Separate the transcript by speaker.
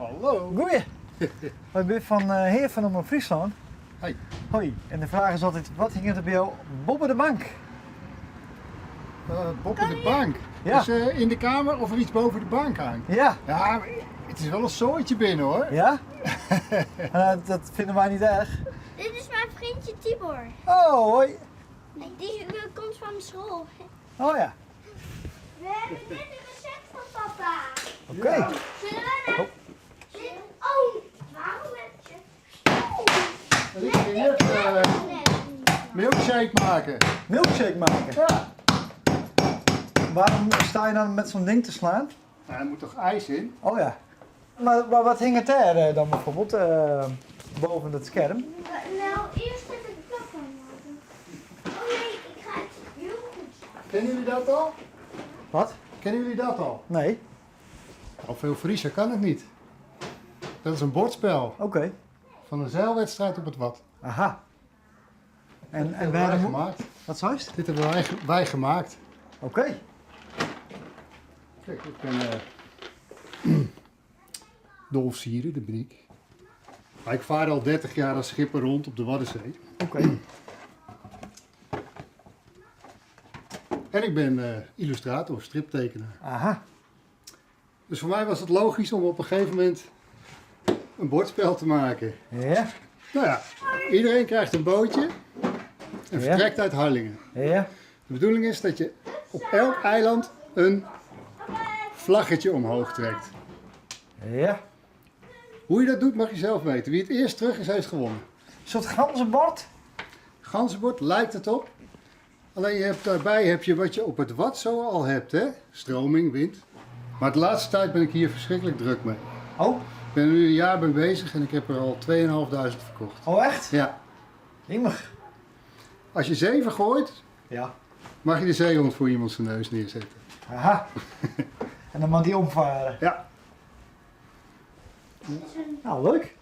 Speaker 1: Hallo.
Speaker 2: Goeie. Wy binne fan Hea fan Omrop Fryslân.
Speaker 1: Hoi.
Speaker 2: Hoi. En de fraach is altyd, wat hinget der by jo boppe de bank?
Speaker 1: Boppe de bank?
Speaker 2: Ja.
Speaker 1: Dus in de kamer of er iets boven de bank hangt?
Speaker 2: Ja.
Speaker 1: Ja, it is wol in soaitje binnen hoor.
Speaker 2: Ja? Dat fine wy net erch.
Speaker 3: Dit is mijn vriendje Tibor.
Speaker 2: Oh, hoi.
Speaker 3: Die komt van school.
Speaker 2: Oh ja.
Speaker 3: We hebben net een recept van papa.
Speaker 2: Oké.
Speaker 3: Zullen we naar... Oh, waarom heb je... Oh.
Speaker 1: Ik ging net milkshake maken.
Speaker 2: Milkshake maken?
Speaker 1: Ja.
Speaker 2: Waarom sta je dan met zo'n ding te slaan?
Speaker 1: Nou, er moet toch ijs in?
Speaker 2: Oh ja. Maar wat hing het daar dan bijvoorbeeld boven het scherm?
Speaker 3: Nou, eerst even de plak maken. Oh nee, ik ga het heel goed.
Speaker 1: Kennen jullie dat al?
Speaker 2: Wat?
Speaker 1: Kennen jullie dat al?
Speaker 2: Nee.
Speaker 1: Al veel Frieser kan het niet. Dat is een bordspel.
Speaker 2: Oké.
Speaker 1: Van een zeilwedstrijd op het Wad.
Speaker 2: Aha. En
Speaker 1: Dit hebben
Speaker 2: wij
Speaker 1: wij
Speaker 2: hebben
Speaker 1: gemaakt.
Speaker 2: Wat zei je?
Speaker 1: Dit hebben wij gemaakt.
Speaker 2: Oké.
Speaker 1: Kijk, ik ben Dolf Sieren, de ben ik. Maar ik vaar al 30 jaar als schipper rond op de Waddenzee.
Speaker 2: Oké.
Speaker 1: En ik ben illustrator, striptekenaar.
Speaker 2: Aha.
Speaker 1: Dus voor mij was het logisch om op een gegeven moment een bordspel te maken.
Speaker 2: Ja.
Speaker 1: Iedereen krijgt een bootje en vertrekt uit Harlingen. De bedoeling is dat je op elk eiland een vlaggetje omhoog trekt. Hoe je dat doet mag je zelf weten. Wie het eerst terug is, heeft gewonnen.
Speaker 2: Een soort ganzenbord?
Speaker 1: Ganzenbord lijkt het op. Alleen daarbij heb je wat je op het wad zo al hebt, hè? Stroming, wind. Maar de laatste tijd ben ik hier verschrikkelijk druk mee. Ik ben er nu een jaar mee bezig en ik heb er al tweeënhalfduizend verkocht.
Speaker 2: Oh, echt?
Speaker 1: Ja.
Speaker 2: Jemig.
Speaker 1: Als je 7 gooit, mag je de zeehond voor iemand zijn neus neerzetten.
Speaker 2: Aha. En dan mag die omvaren.
Speaker 1: Ja.
Speaker 2: Nou, leuk.